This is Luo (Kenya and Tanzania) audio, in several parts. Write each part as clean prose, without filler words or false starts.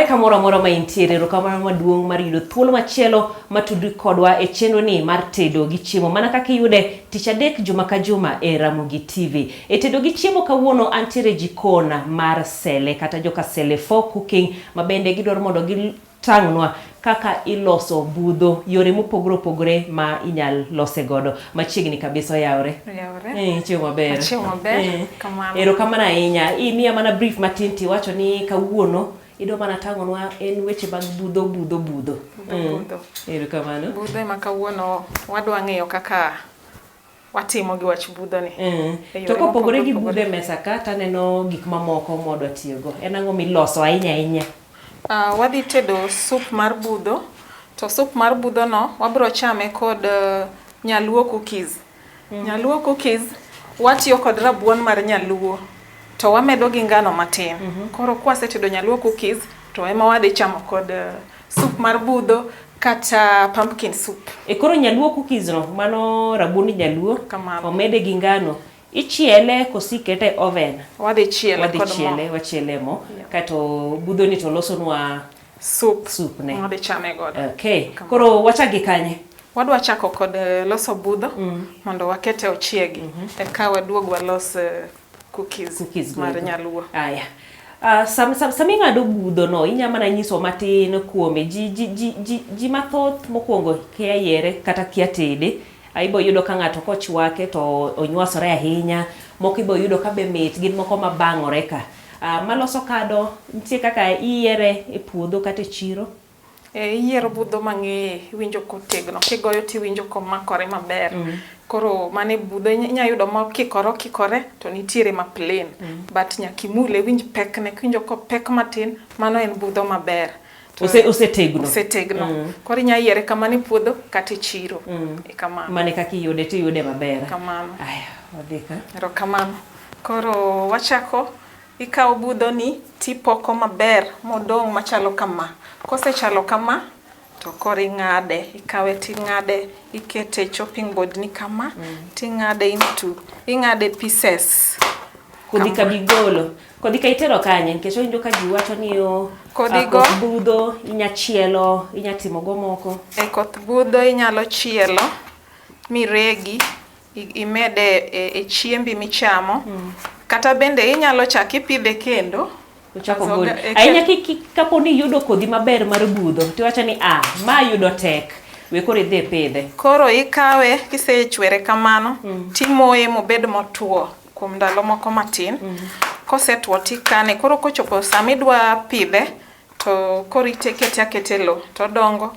Kamoro amora ma intiere, erokamano maduong' mar yudo thuolo machielo matudri kodwa e chenro ni mar tedo gi chiemo mana kaka iyude tich adek juma ka juma e Ramogi TV. E tedo gi chiemo kawuono antiere jikon mar Sele kata joka Sele 4 Cooking ma bende gidwaro mondo gitang'nwa kaka iloso budho, yore mopogore opogore ma inyal lose godo. Machiegni kabisa oyawre. Oyawre. Chiemo maber. Chiemo maber. Kamano. Erokamano ahinya. Imiya mana brief matin tiwacho ni kawuono idwa mana tang'onwa en weche mag budho budho budho. Budho, budho. Erokamano. Budho ema kawuono wadwa ng'eyo kaka watimo gi wach budhoni. E To yore kopogore gi mopogore budho e mesa ka taneno gik mamoko mwadwa tiyogo. En ang'o miloso ahinya ahinya? Wadhi tedo soup mar budho, to soup mar budhono wabiro chame kod nyaluo cookies. Nyaluo cookies watiyo kod rabuon mar nyaluo to wamedo gi ngano matin. Koro kwasetedo nyaluo cookies to ema wadhi chamo kod soup mar budho kata pumpkin soup. E koro nyaluo cookies no, mano rabuon nyaluo, Kamano. omede gi ngano. Ichiele koso ikete e oven? Wadhi chiele Wadhi kod mo. chiele, wachiele e mo. Yeah. Kaeto budho ni to losonwa Soup. soup ne. Wadhi chame godo. Okay. Kamano. Koro wachak gi kanye? Wadwa chako kod loso budho mondo wakete ochiegi eka waduog walos cookies, Cookies mar goeko. nyaluo. Aya. Sam ing'ado budho no, inya mana nyiso matin kuome. Ji mathoth mokwongo kia yiere kata kia tede. Ibo yudo ka ng'ato kochwake to onywasore ahinya. Moko ibo yudo ka be mit, gin moko mabang'ore ka. Maloso kado, nitie kaka iyiere e puodho kata e chiro? Iyiero budho mang'eye, iwinjo kotegno, kigoyo tiwinjo komakore maber. Koro mano e budho, inya yudo mokikore okikore to nitiere ma plain. But nyaka imule iwinj pekne, kiwinjo kopek matin, mano en budho maber. To Osetegno. Osetegno. Koro inya yiere kamano e puodho kata e chiro. E kamano. Mano e kaka iyude tiyude maber. Kamano. Aya, wadhi ka. Erokamano. Koro wachako, ikawo budhoni tipoko maber modong' machalo kama. Kosechalo kama, to koro ing'ade, ikawe ting'ade, ikete e chopping board ni kama, ting'ade into, ing'ade pieces. Kodhi ka bigolo. Kodhi ka itero kanye? Nikech awinjo ka ji wacho ni o Kodhi go- koth budho inya chielo, inya timo go moko. E koth budho inyalo chielo miregi, imede e chiembi michamo. Kata bende inyalo chak ipidhe kendo. Ochako gol. Ahinya kapo ni iyudo kodhi maber mar budho, tiwacho ni ma yudo tek, we koro idhi ipidhe. Koro ikawe kisechwere kamano, timoye mobed motuo kuom ndalo moko matin. Kosetuo tikane, koro kochopo sama idwa pidhe, to koro ikete aketa e lowo, to odongo,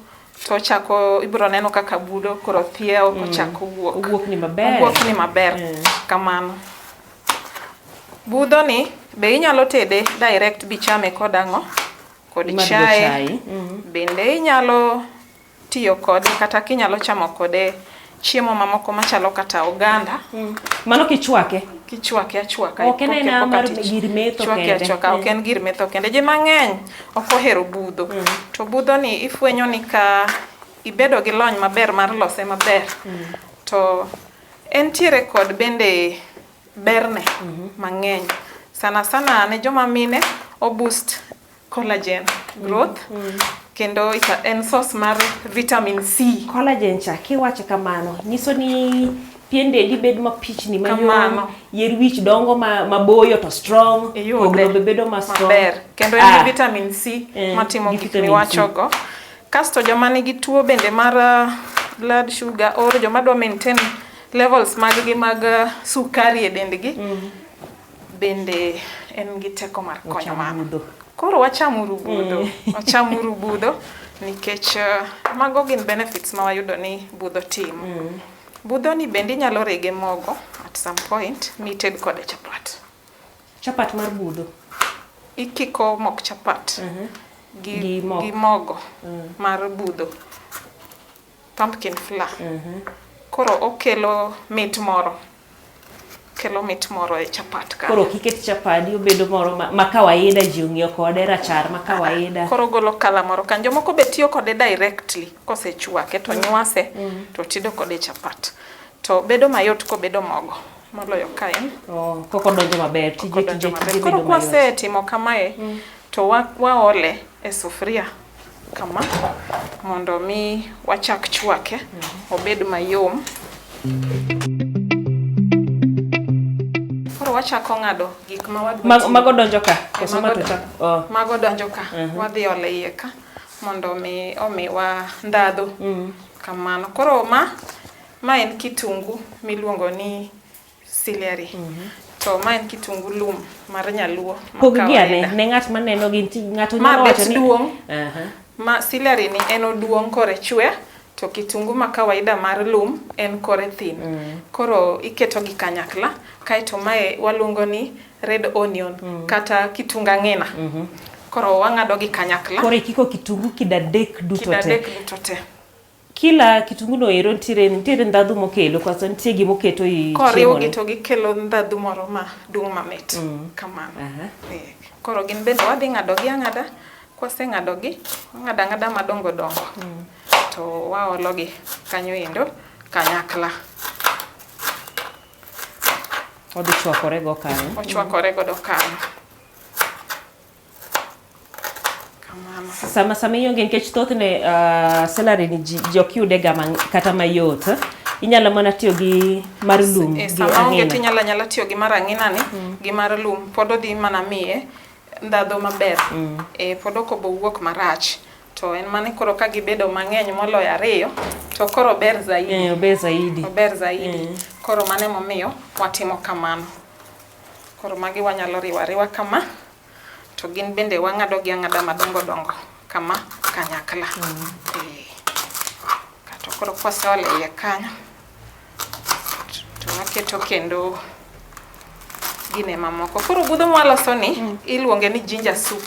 to ochako, ibiro neno kaka budo koro thiewo, kochako wuok. Owuokni maber. Owuokni maber, kamano. Budho ni be inyalo tede direct bichame kod ang'o? Kod Imadho chae. chai. Bende inyalo tiyo kode kata kinyalo chamo kode chiemo mamoko machalo kata oganda. Mano kichwake? Kichwake achwaka. Ok en aena mar gir metho Chwake kende. achwaka, ok en gir metho kende. Ji mang'eny ok ohero budho. To budho ni ifwenyo ni ka ibedo gi lony maber mar lose maber, to entiere kod bende berne mang'eny. Sana sana ne joma mine, o boost collagen growth, kendo en source mar vitamin C. Collagen cha kiwacho kamano nyiso ni pien dendi bedo mapichni mayom, Kamano. yier wich dongo maboyo to strong, Iyude. kogno be bedo ma strong. Maber. Kendo en gi vitamin C matimo gi gik vitamin C. miwachogo. Kasto joma nigi tuo bende mar blood sugar or joma dwa maintain levels mag gi mag sukari e dendgi, bende en gi teko mar konyo Wacham mano. budho. Koro wachamuru budho. Wachamuru budho nikech mago gin benefits ma wayudo ni budho timo. Budho ni bende inyalo rege mogo at some point mited kode chapat. Chapat mar budho. Ikiko mok chapat Gi mok. gi mogo mar budho. Pumpkin flour. Koro okelo mit moro. Kelo mit moro e chapat ka. Koro kiket chapadi obedo moro ma kawaida ji ong'iyo kode, rachar ma kawaida. Koro ogolo colour moro kan. Jomoko be tiyo kode directly kosechwake to nywase to tedo kode chapat. To bedo mayot kobedo mogo moloyo ka en. Oh, kok odonjo maber, Kok odonjo tije maber. tije Koro bedo mayot. kwasetimo kamae to waole. e sufria kama mondo mi wachak chwake obed mayom. Koro wachako ng'ado gik ma wadwa Mago, tiyo. mago donjo ka Eh, koso ma to chak oh. Mago donjo ka. Wadhi ole iye ka mondo mi omiwa ndhadhu. Kamano. Koro ma en kitungu miluongo ni celery. To ma en kitungu lum mar nyaluo ma Pog gi ane kawaida. ne ng'at maneno gi ng'ato Ma nyalo bet wacho ni duong'. Aha. Ma celery ni en oduong' kore chwe to kitungu ma kawaida mar lum en kore thin. Koro iketo gi kanyakla kaeto mae waluongo ni red onion kata kitungu ang'ina. Koro wang'ado gi kanyakla. Koro ikiko kitungu kido adek duto Kido te. adek duto te. Kila kitungu no ero nitiere ndhadhu mokelo koso nitie gimoketo i Koriwgi chiemo to gikelo ndhadhu moro ma dung' mamit. Kamano. Aha. Koro gin bende wadhi ng'adogi ang'ada. Kwaseng'adogi, wang'ado ang'ada madongo dongo. To waologi kanyo endo kanyakla. Odhi chwakore go kanyo. Ochwakore godo kanyo. Kamano. Sama ionge nikech thothne celery ni ji ok yude ga kata mayot. Inyalo mana tiyo gi mar lum gi Sama onge ang'ina. to inyalo anyala tiyo gi mar ang'ina ni gi mar lum pod odhi mana miye ndhadhu maber. Pod ok obo wuok marach. To en mane koro ka gibedo mang'eny moloyo ariyo to koro ber zaidi. Ober zaidi. Ober zaidi. Koro mano emomiyo watimo kamano. Koro magi wanyalo riwo ariwa kama to gin bende wang'ado gi ang'ada madongo dongo kama kanyakla. Kato koro kwaseolo iye kanyo to waketo kendo gine mamoko. Koro budho mwaloso ni iluonge ni ginger soup.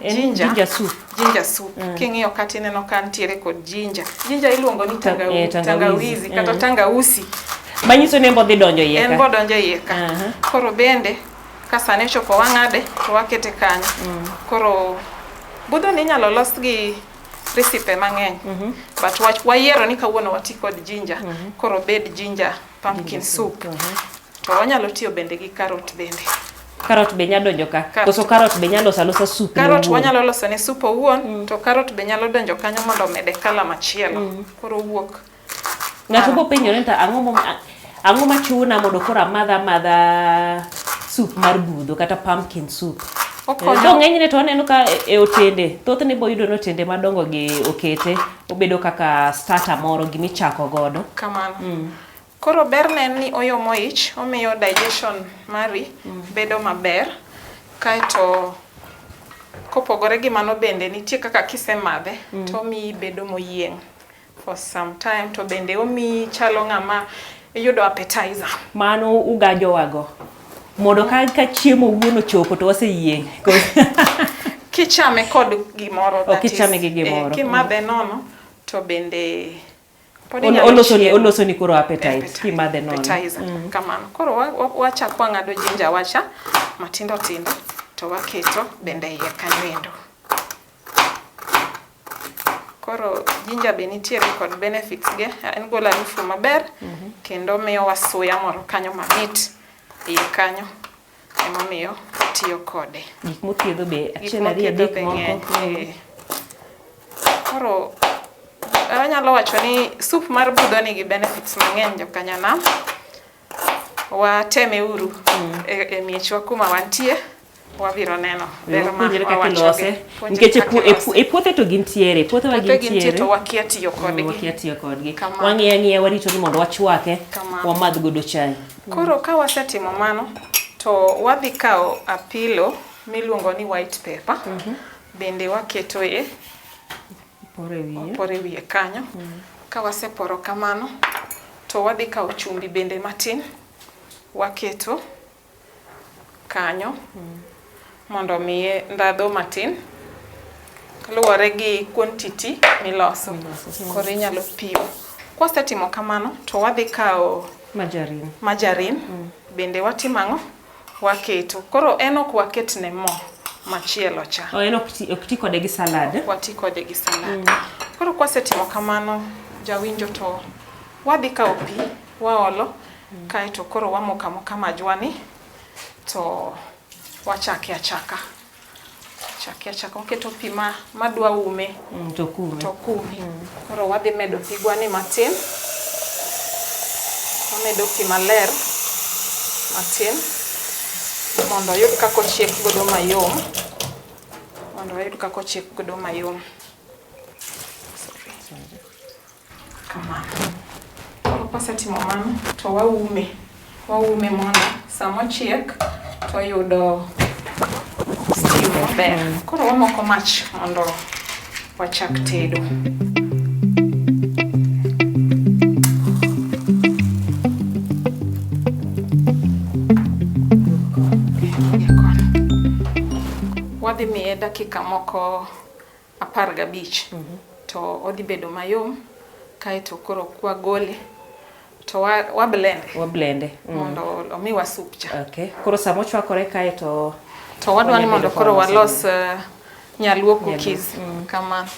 En ginger soup. Ginger soup. King'iyo kata ineno ka nitiere kod ginger. Ginger iluongo ni Tangawizi. tangawizi kata tangausi. Manyiso ni en bo dhi donjo iye En ka. bo donjo iye ka. Koro bende ka sani ochopo wang'ade to wakete kanyo. Koro budho ni inyalo los gi recipe mang'eny. But wayiero ni kawuono wati kod ginger. Koro bed ginger pumpkin soup. To wanyalo tiyo bende gi carrot bende. Carrot be nyalo donjo ka. Carrot. Koso carrot be nyalo loso alosa soup ne Carrot owuon. wanyalo loso ne soup owuon, to carrot be nyalo donjo kanyo mondo omede colour machielo. Koro owuok. Ng'ato bo penjore ni to ang'o machuna mondo koro amadh amadha soup mar budho kata pumpkin soup. Okonyo. To ng'enyne to aneno ka e otende, thothne bo yudo ni otende madongo gi okete, obedo kaka starter moro gimichako godo. Kamano. Koro berne en ni oyomo ich, omiyo digestion mari bedo maber. Kaeto kopogore gi mano bende nitie kaka kisemadhe to omiyi bedo moyieng' for some time, to bende omiyi chalo ng'ama iyudo appetizer. Mano ugajowago. Mondo ka chiemo owuon ochopo to waseyieng'. Kichame kod gimoro, Oh, that is, kichame gi gimoro. Kimadhe nono to bende pod inyalo chiemo. Oloso ni koro appetite, Appetite, kimadhe nono. Appetizer, kamano. Koro wachako wang'ado ginger wacha matindo tindo to waketo bende iye kanyo endo. Koro ginger be nitiere kod benefits ge, en golo harufu maber kendo miyowa suya moro kanyo mamit iye kanyo, emomiyo atiyo kode. Gik mothiedho be Gik achiel ariyo mothiedho adek be moko. ng'eny, Koro anyalo wacho ni soup mar budho nigi benefits mang'eny jokanyanam. Wateme uru e miechwa kuma wantie. Wabiro neno ber ma Puonjre kaka wawachogi. ilose. Puonjre Nikech kaka ilose. e puothe to gintiere, puothe wa Puothe gintie gintiere. to wakia tiyo kodgi. Wakia tiyo kodgi. Kamano. Wang'iyo ang'iya warito ni mondo wachwake, Kamano. wamadh godo chai. Koro ka wasetimo mano, to wadhi kawo apilo miluongo ni white pepper. Bende waketoe Pore wiye. Wapore wiye kanyo. Ka waseporo kamano, to wadhi kawo chumbi bende matin, waketo kanyo mondo omiye ndhadhu matin luwore gi quantity miloso. Koro inyalo pimo. Kwasetimo kamano to wadhi kawo Margarine. Margarine. Bende watimo ang'o? Waketo. Koro en ok waketne mo machielo cha. Oh, en ok ti kode gi salad. Ok wati kode gi salad. Koro kwasetimo kamano, jawinjo, to wadhi kawo pi, waolo, kaeto koro wamoko amoka majwani, to wachake achaka. Chaki achaka waketo pi ma madwa ume to kume. To kume. Koro wadhi medo pigwa ni matin. Wamedo pi maler matin mondo oyud kaka ochiek godo mayom. Mondo oyud kaka ochiek godo mayom. Sorry. Kamano. Koro kwasetimo mano to waume. Waume mondo sama ochiek to oyudo stew maber. Koro wamoko mach mondo wachak tedo. Wadhi miye dakika moko 15 to odhi bedo mayom kaeto koro kwagole to wa, wa blende Wa blende. Mondo omiwa soup cha. Okay. Koro sama ochwakore kae to To wadwa ni wanya mondo bedo koro ka waloso walos nyaluo cookies kamano.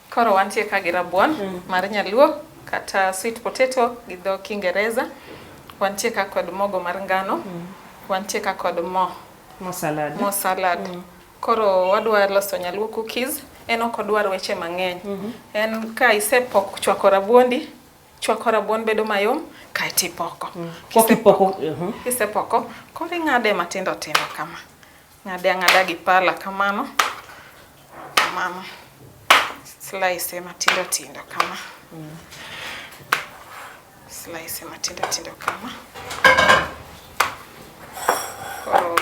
Koro wantie ka gi rabuon mar nyaluo kata sweet potato gi dho Kiingereza. Wantie ka kod mogo mar ngano. Wantie ka kod mo. Mo salad. Mo salad. Koro wadwa loso nyaluo cookies. En ok odwar weche mang'eny. En ka isepoko chwako rabuondi, chwako rabuon bedo mayom, kaeto ipoko. Pok ipoko. Kisepoko, koro ing'ade matindo tindo kama. Ng'ade ang'ada gi pala kamano. Kamano. Slice matindo tindo kama. Slice matindo tindo kama. Koro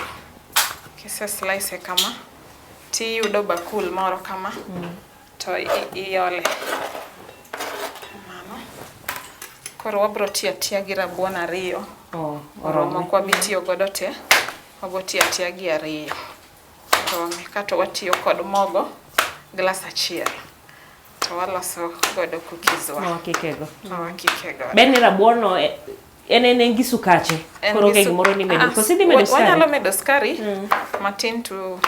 kise slice kama, tiyudo bakul moro kama, to iole. Kamano. Koro wabro tiyo atiya gi rabuon ariyo. Oh, Oromo orome. ok wabi tiyo godo te, wabo tiyo atiya gi ariyo. Orome. Kato watiyo kod mogo glass achiel. To waloso godo cookies wa. Ma wakikego. Ma wakike godo. Ber ni rabuon no en gi sukache. Koro onge gimoro ni medo. Ah, Koso idhi medo sukari? Wanyalo medo sukari matin to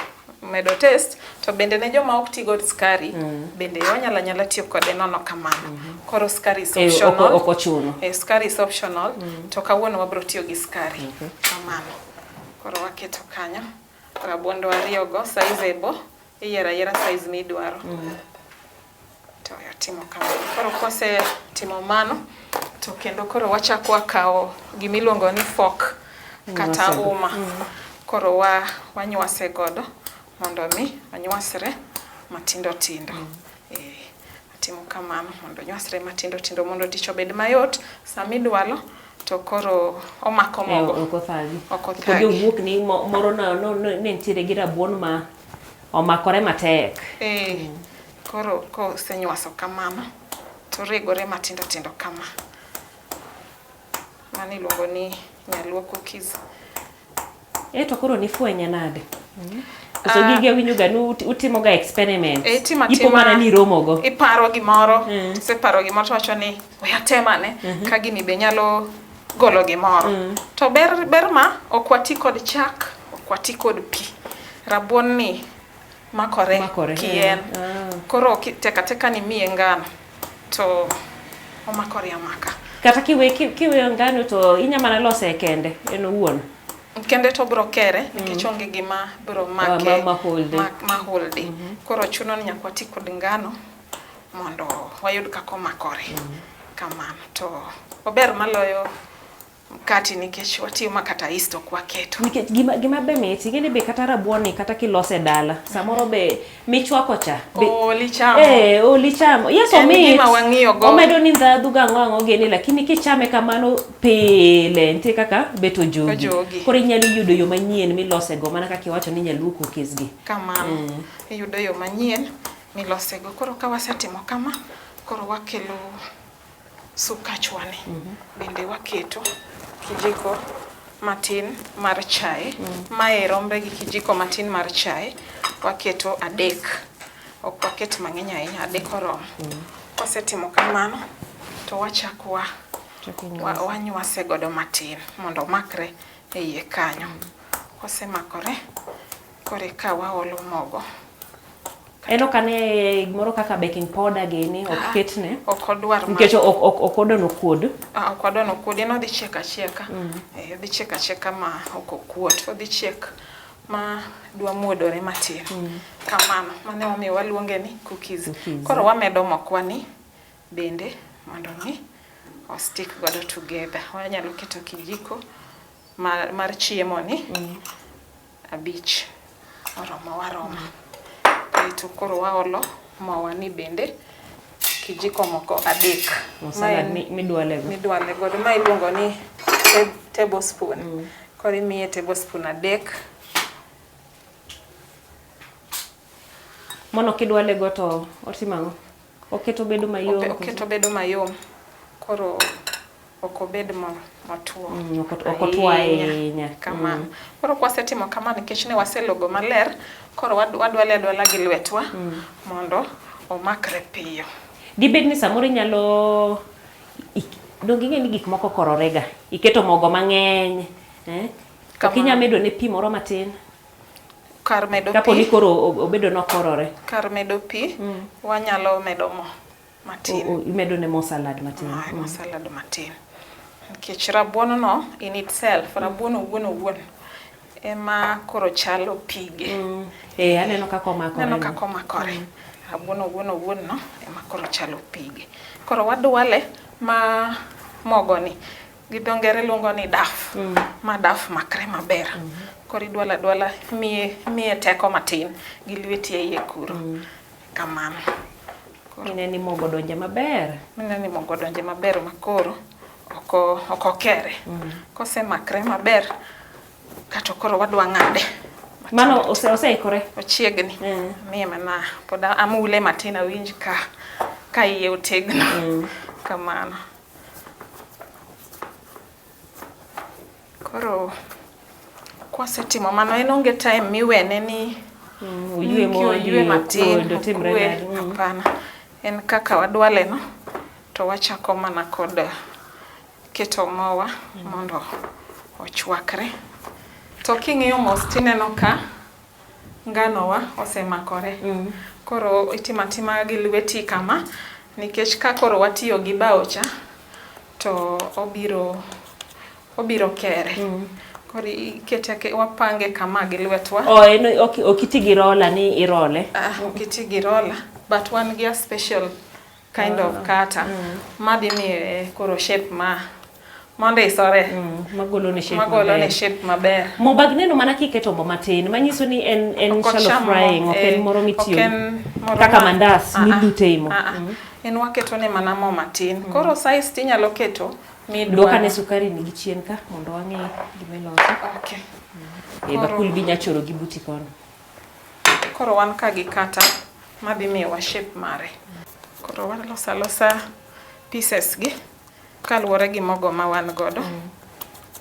medo taste, to bende ne joma ok ti kod sukari bende wanyalo anyala tiyo kode nono kamano. Koro sukari is optional. Ok ochuno. Sukari is optional, to kawuono wabro tiyo gi sukari. Kamano. Koro waketo kanyo rabuondo ariyo go sizeable, iyiero ayiera size midwaro. To timo kamano. Koro kwasetimo mano, to kendo koro wachako wakawo gimiluongo ni fork kata uma. Koro wanywase godo mondo mi onywasre matindo tindo. Timo kamano mondo onywasre matindo tindo mondo tich obed mayot samidwalo to koro omako mogo. Ok othagi. Ok Kod othagi. owuok ni moro no ne nitiere gi rabuon ma omakore matek. Koro kosenywaso kamano to regore matindo tindo kama. Mano iluongo ni nyaluo cookies. To koro nifwenye nade? Koso gige winjo ga ni utimo ga experiment. Itimo Ipo atima. mana ni iromo go. Iparo gimoro, iseparo gimoro to wacho ni we atemane ka gini be nyalo golo gimoro. To ber ma ok wati kod chak, ok wati kod pi. Rabuon ni makore Makore, kien. Koro teka teka ni miye ngano to omakore amaka. Kata kiweyo ngano to inya mana lose kende en owuon. Kende to bro kere nikech onge gima bro make Ma holde. ma holde. Koro chuno ni nyaka wati kod ngano mondo wayud kaka omakore. Kamano to ober maloyo mkati nikech watiyo ma kata yeast ok waketo. Nikech gima be mit, ing'e ni be kata rabuon ni kata kilose dala, samoro be michwako cha. Oli chamo. Oli chamo. Yes, En omit. gima wang'iyo go. Omedo ni ndhadhu ga ang'o ang'o gini, lakini kichame kamano pile, nitie kaka bet ojogi. Ojogi. Koro inyalo yudo yo manyien milosego, mana kaka iwacho ni nyaluo cookies gi. Kamano. Iyudo yo manyien milosego. Koro ka wasetimo kama, koro wakelo sukachwani. Bende waketo kijiko matin mar chae. Mae romre gi kijiko matin mar chae. Waketo 3. Ok waket mang'eny ahinya, 3 oromo. Kwasetimo kamano, to wachako wanywase godo matin mondo omakre e iye kanyo. Kosemakore, koro eka waolo mogo. En ok ane gimoro kaka baking powder gini, ok ketne. Ok odwar ma. Nikech ok odwa nokuod. Ok odwa nokuod, en odhi chiek achieka. Odhi chiek achieka ma ok okuot. Odhi chiek ma dwa muodore matin. Kamano, mano emomiyo waluonge ni cookies. Cookies. Koro wamedo mokwa ni bende mondo mi o stick godo together. Wanyalo keto kijiko mar chiemo ni 5 oromo waroma. Kaeto koro waolo mowa ni bende kijiko moko 3. Mo salad midwale go. Midwale godo. Ma iluongo ni tablespoon. Koro imiye tablespoon 3. Mono kidwale go to otimo ang'o? Oketo bedo mayom. Oketo bedo mayom. Koro ok obed motuo. Ok otuo ahinya. Kamano. Koro kwasetimo kamano nikech ne waselogo maler, koro wadwale adwala gi lwetwa mondo omakre piyo. Dibed ni samoro inyalo donge ing'e ni gik moko kororega. Iketo mogo mang'eny, Ok inyal medo ne pi moro matin. Kar medo Kapo ni koro obedo nokorore. Kar medo pi, wanyalo medo mo matin. Imedo ne mo salad matin. Mo salad matin. Nikech rabuon no in itself, rabuon owuon owuon ema koro chalo pige. Aneno kaka omakore. Aneno kaka omakore. Rabuon owuon owuon no ema koro chalo pige. Koro wadwale ma mogo ni gi dho ngere luongo ni daf. Ma daf makre maber. Koro idwalo adwala miye teko matin gi lweti e iye kuro. Kamano. Ineno ni mogo donje maber. Ineno ni mogo donje maber ma koro ok okere. Kosemakre maber kato koro wadwa ng'ade. Mano oseikore? Ochiegni. Miye mana pod amule matin awinj ka iye otegno. Kamano. Koro kwasetimo mano en onge time miwene ni oywe oywe matin, otimre okwe. Hapana. En kaka wadwale no to wachako mana kod keto mowa mondo ochwakre. To king'iyo mos tineno ka nganowa osemakore. Koro itimo atima gi lweti kama nikech ka koro watiyo gi bao cha to obiro kere. Koro ikete wapange kama gi lwetwa. Oh, en ok iti gi roller ni irole. Ok iti gi roller, but wan gi a special kind of cutter madhi miye koro shape ma mondisore. Magolo ne shape Magolo ne maber. shape maber. Mo bag neno mana kiketo mo matin, manyiso ni en Ok shallow ocham mo, frying, ok en moro mitiyo ok en moro kaka ma- mandas midute i mo. En waketo ne mana mo matin. Koro size tinyalo keto midwaro. Duoka ne sukari ni gi chien ka mondo wang'e gima iloso. Okay. Bakul bi nyachoro gi buti kono. Koro wan ka gi kata madhi miyowa shape mare. Koro waloso alosa pieces gi kaluwore gi mogo ma wan godo.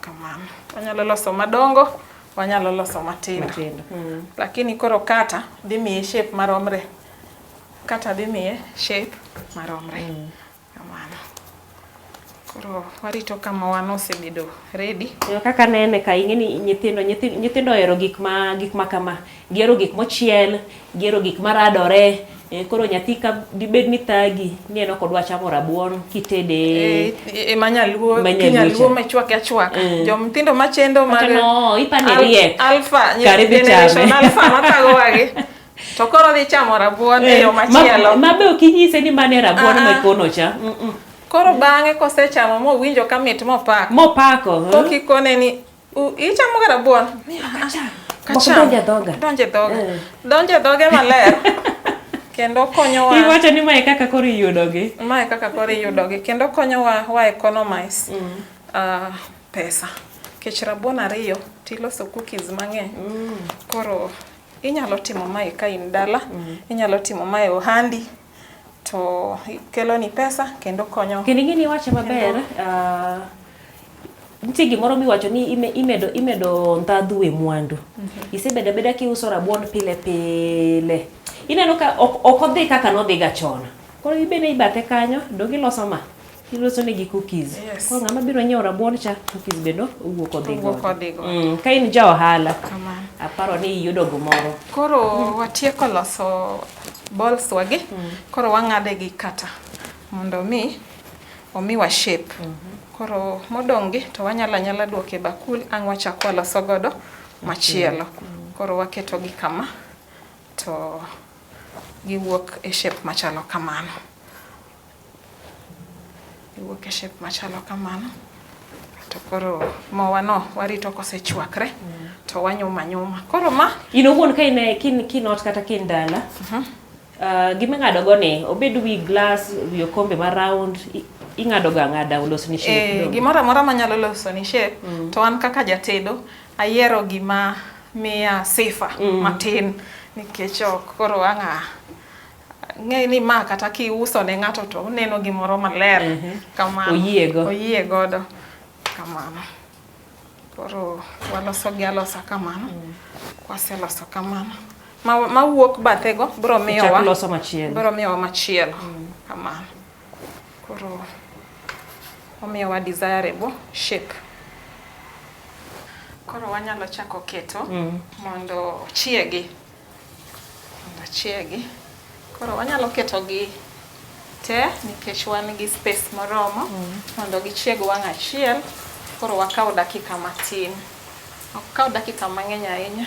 Kamano. Wanyalo loso madongo, wanyalo loso matindo. Matindo. Lakini koro kata dhi miye shape maromre. Kata dhi miye shape maromre. Kamano. Koro warito kama wan osebedo ready. Yo kaka nene ka ing'e ni nyithindo ohero gik ma kama. Gihero gik mochiel, gihero gik maradore. Koro nyathi ka dibed ni thagi ni en ok odwa chamo rabuon kitede. Manyaluo, Manyaluo kinyaluo cha. machwake achwaka. Jomtindo machendo mag Kata no, ipani riek. Alpha, Kare dhi generation chame. Alpha mathago wagi. To koro dhi chamo rabuon e yo machielo. Ma be ok inyise ni mane rabuon ma ikono cha. Koro bang'e kosechamo mowinjo ka mit mopako. Mopako, Pok ikone ni, ichamo ga rabuon? Kacham. Kacham. Bok donjo e dhoga. Donjo e dhoga. Donjo e dhoge maler. Kendo konyowa. Iwacho ni mae kaka koro iyudogi. Mae kaka koro iyudogi. Kendo konyowa wa economize, pesa. Nikech rabuon 2 tiloso cookies mang'eny. Koro inyalo timo mae ka in dala, inyalo timo mae ohandi, to kelo ni pesa kendo konyo. Kendo ing'e ni iwacho maber, nitie gimoro miwacho ni imedo ndhadhu e mwandu. Isebedo abeda kiuso rabuon pile pile. Ineno ka ok odhi kaka nodhi ga chon. Koro ibende ibathe kanyo, dong iloso ma. Iloso negi cookies. Koro ng'ama biro nyiewo rabuon cha, cookies bende owuok odhi Owuok godo. odhi godo. Ka in ja ohala, Kamano. aparo ni iyudo gimoro. Koro watieko loso balls wagi. Koro wang'ade gi kata mondo mi omiwa shape. Koro modong' gi to wanyalo anyala duoke e bakul ang' wachak waloso godo machielo. Koro waketo gi kama to giwuok e shape machalo kamano. Giwuok e shape machalo kamano. To koro mowa no warito kosechwakre to wanyuma nyuma. Koro ma In owuon ka in kin ot kata ka in dala, gima ing'ado go ni obed wi glass, wi okombe ma round, ing'ado ga ang'ada olos ni shape. Eh, gimoro amora manyalo loso ni shape to an kaka jatedo ayiero gima miya sifa matin nikech ok koro ang'a ng'e ni ma kata kiuso ne ng'ato to oneno gimoro maler kamano. Oyiego. Oyie godo kamano. Koro waloso gi alosa kamano. Kwaseloso kamano. Ma wuok bathego biro miyowa Ichak loso machielo. Biro miyowa machielo kamano. Koro omiyowa desirable shape. Koro wanyalo chako keto mondo ochiegi. Mondo ochiegi. Koro wanyalo ketogi te nikech wan gi space moromo mondo gichieg wang' achiel. Koro wakaw dakika matin. Ok kaw dakika mang'eny ahinya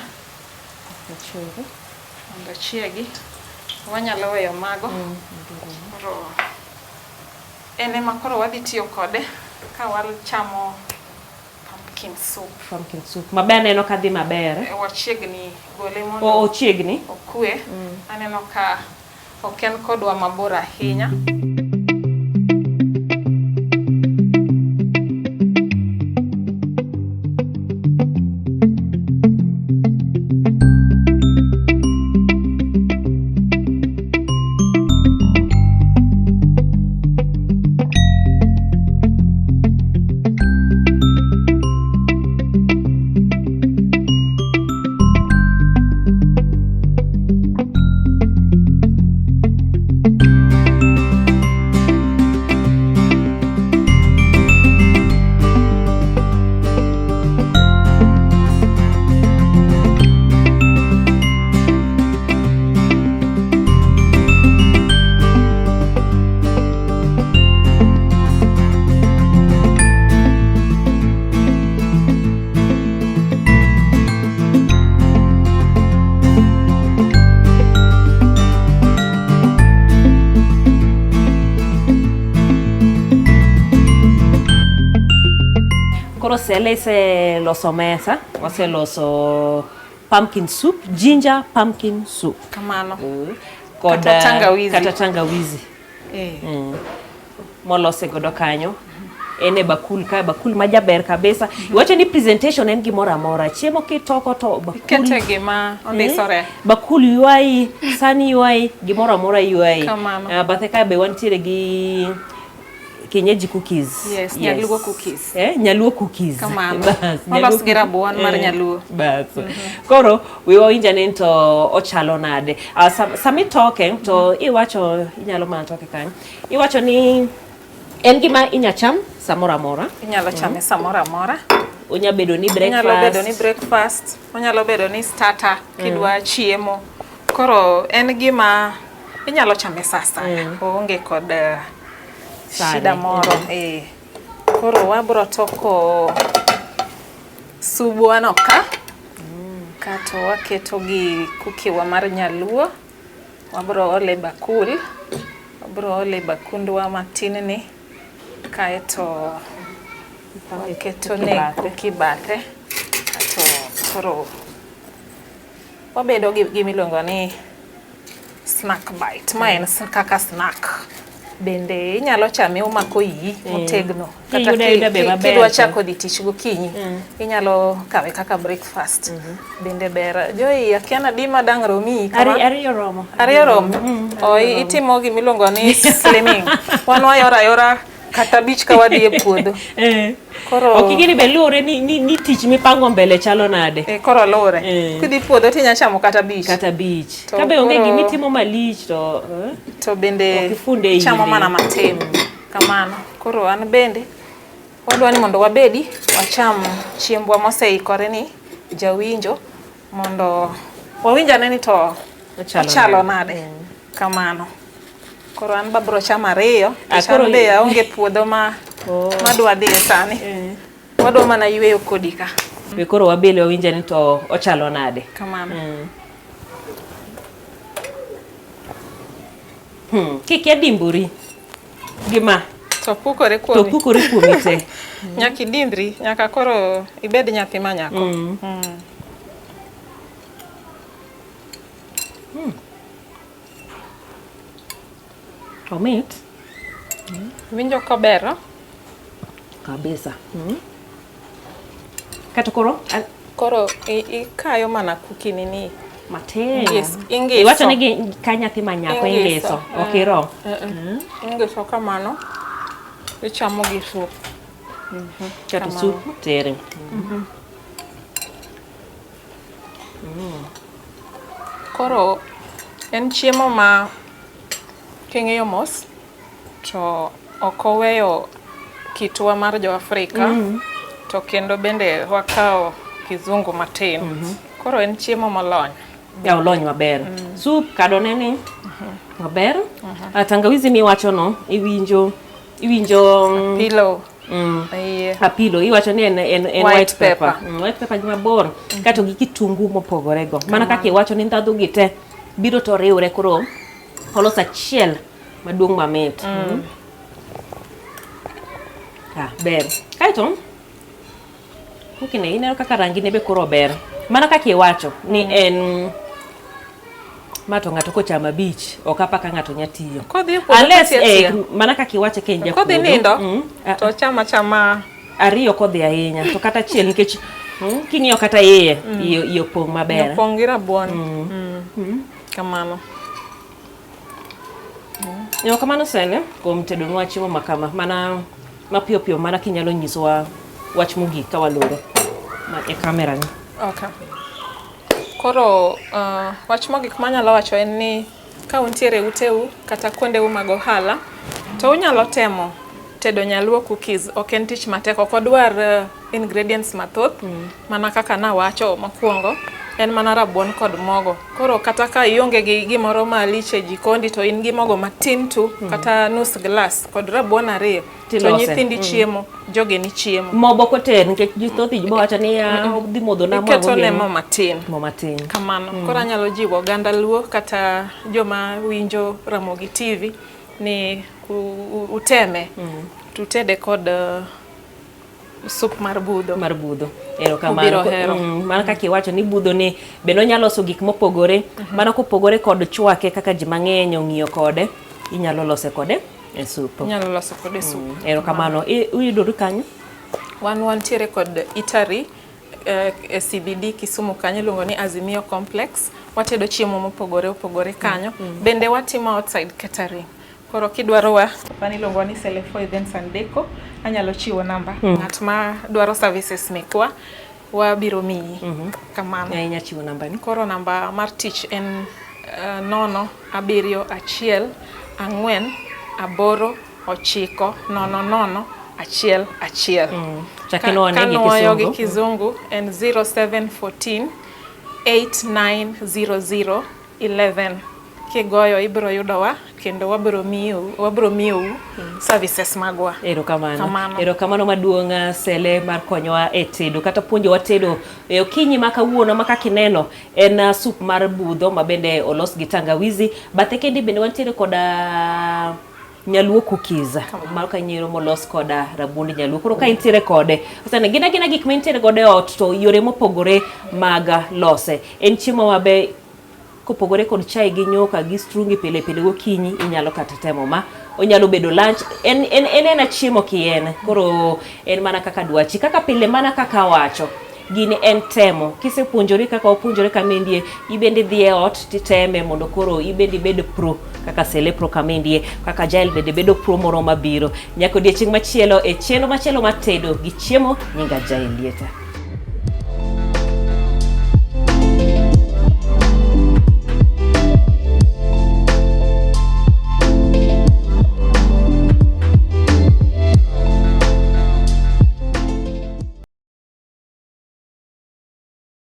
mondo ochiegi. Wanyalo weyo mago. Koro en ema koro wadhi tiyo kode ka wachamo pumpkin soup. Pumpkin soup. Maber aneno ka dhi maber. Wachiegni gole mondo O ochiegni. okwe. Aneno ka ok en kodwa mabor ahinya. Koro Sele iseloso mesa, waseloso pumpkin soup, ginger pumpkin soup. Kamano. Kod Kata tangawizi. Kata tangawizi. Molose godo kanyo. En e bakul ka, bakul ma jaber kabisa. Iwacho ni presentation en gimoro amora. Chiemo kitoko to bakul Ikete gima ondisore. Bakul ywayi, san ywayi, gimoro amora ywayi. Kamano. Bathe kae be wantiere gi kienyeji cookies. Yes, Nyaluo cookies. Nyaluo cookies. Kamano. Bas, Molos Nyaluo gi rabuon mar Nyaluo. Bas. Koro we wawinj ane ni to ochalo nade. Sama itoke to iwacho inyalo mana toke kanyo. Iwacho ni en gima inya cham samoro amora. Inyalo chame samoro amora. Onya bedo ni breakfast. Onyalo bedo ni breakfast, onyalo bedo ni starter kidwa chiemo. Koro en gima inyalo chame sa asaya. Oonge kod Sane. shida moro. Koro wabro toko subwa no ka. Kato waketo gi cookie wa mar Nyaluo. Wabro ole bakul. Wabro ole bakundwa matin ni. Kaeto waketo ne bathe. cookie bathe. Kato koro wabedo gi gimiluongo ni snack bite. Ma en kaka snack. Bende inyalo chame omako iyi motegno. Kata Kiyude ayuda be maber kidwa to. chako dhi tich gokinyi, inyalo kawe kaka breakfast. Bende ber. Joy, akia nadi ma dang' romi kama. Ariyo romo. Ariyo romo. O itimo gimiluongo ni slimming. Wan wayoro ayora kata abich ka wadhi e puodho. Koro Ok gini be luwore ni tich mipango mbele chalo nade. Koro luwore. Kidhi puodho tinya chamo kata abich. Kata abich. To Ka be onge koro- gimitimo malich to To bende Ok ifunde e chamo inde. mana matin. Kamano. Koro an bende wadwa ni mondo wabedi wacham chiembwa moseikore ni jawinjo mondo wawinj ane ni to Ochalo ochalo nade. nade. Kamano. Koro an babro chamo ariyo. Ah, Nikech an koro be aonge puodho ma Oh. madwa dhiye sani. Wadwa mana yweyo kodi ka. Be koro wabele wawinje ni to ochalo nade. Kamano. Kikia dimbori gi ma. To pukore To kuomi. pukore kuomi te. Nyaka idimbri, nyaka koro ibed nyathi ma nyako. Omit Winjo kober? kabisa. Kato koro Koro ikayo mana kukini ni. matin. Ingiso. Iwacho ni ka nyathi ma nyako Ingiso. ingiso. Ok iro. Ingiso kamano. Ichamo gi sup. Kato Kamano. sup tere. Koro en chiemo ma king'iyo mos to ok oweyo kitwa mar jo Afrika to kendo bende wakawo kizungu matin. Koro en chiemo molony. Ya olony maber. Sup kado neni maber. Tangawizi miwacho no iwinjo Apilo. Apilo iwacho ni en white pepper. White pepper gi mabor kato gi kitungu mopogore go. Mana kaka iwacho ni ndhadhu gi te biro to riwre koro oloso achiel maduong' mamit. Ber. Kaeto kukine ineno kaka rangi ne be koro ber. Mana kaka iwacho ni en ma to ng'ato kochamo abich ok apa ka ng'ato nya tiyo. Kodhi e puodho Unless to tiyo atiya. mana kaka iwache ka en japuodho. Kodhi nindo to chama chama ariyo kodhi ahinya to kata achiel nikech king'iyo kata iye iye opong' maber. Opong' gi rabuon. Kamano. Erokamano Sele kuom tedonwa chiemo ma kama mana mapiyo piyo mana kinyalo nyisowa wach mogik ka waloro e kamera ni. Okay. Koro wach mogik manyalo wacho en ni ka untiere uteu kata kuondeu mag ohala to unyalo temo tedo nyaluo cookies. Ok en tich matek, ok odwar ingredients mathoth. Mana kaka nawacho mokwongo, en mana rabuon kod mogo. Koro kata ka ionge gi gimoro malich e jikondi to in gi mogo matin tu kata nus glass kod rabuon ariyo to nyithindi chiemo, jogeni chiemo. Mogo ok oter nikech ji thoth ji wacho ni dhi modho na mogo. Iketo ne mo matin. Mo matin. Kamano. Koro anyalo jiwo oganda Luo kata joma winjo Ramogi TV ni uteme. Tutede kod sup mar budho. Mar budho. Erokamano. Mana kaka iwacho ni budho ni bende onyalo loso gik mopogore. Mana kopogore kod chwake kaka ji mang'eny ong'iyo kode, inyalo lose kode e sup. Inyalo loso kode e sup. Erokamano. Uyudoru kanyo? Wan wantiere kod eatery e CBD Kisumu kanyo iluongo ni Azimio Complex. Watedo chiemo mopogore opogore kanyo. Bende watimo outside catering. Koro kidwaro wa, wan iluongo ni Selefo Events and Deco. Anyalo chiwo namba. Ng'at ma dwaro services mekwa wabiro miyi. Kamano. Inya chiwo namba ni. Koro namba mar tich en 0 7 1 4 8 9 0 1 1. Chak inuone gi kizungu en 0714 8900 11. Kigoyo ibiro yudowa kendo wabiro miyou services magwa. Erokamano. Erokamano maduong' Sele mar konyowa e tedo kata puonjowa tedo e okinyi ma kawuono ma kaka ineno en sup mar budho ma bende olos gi tangawizi. Bathe kende bende wantiere koda nyaluo cookies mar kanyiero molos koda rabuond nyaluo. Koro ka intiere kode, osene gin agina gik ma intiere godo e ot to yore mopogore mag lose. En chiemo mabe kopogore kod chai gi nyuka gi strungi pile pile gokinyi inyalo kata temo ma onyalo bedo lunch en en chiemo kien. Koro en mana kaka dwachi kaka pile mana kaka wacho gini en temo. Kisepuonjori kaka wapuonjore kamendie, ibende dhi e ot titeme mondo koro ibende ibed pro kaka Sele pro kamendie, kaka Jael bende bedo pro moro mabiro. Nyaka odiechieng' machielo e chenro machielo mar tedo gi chiemo. Nyinga Jael Lieta.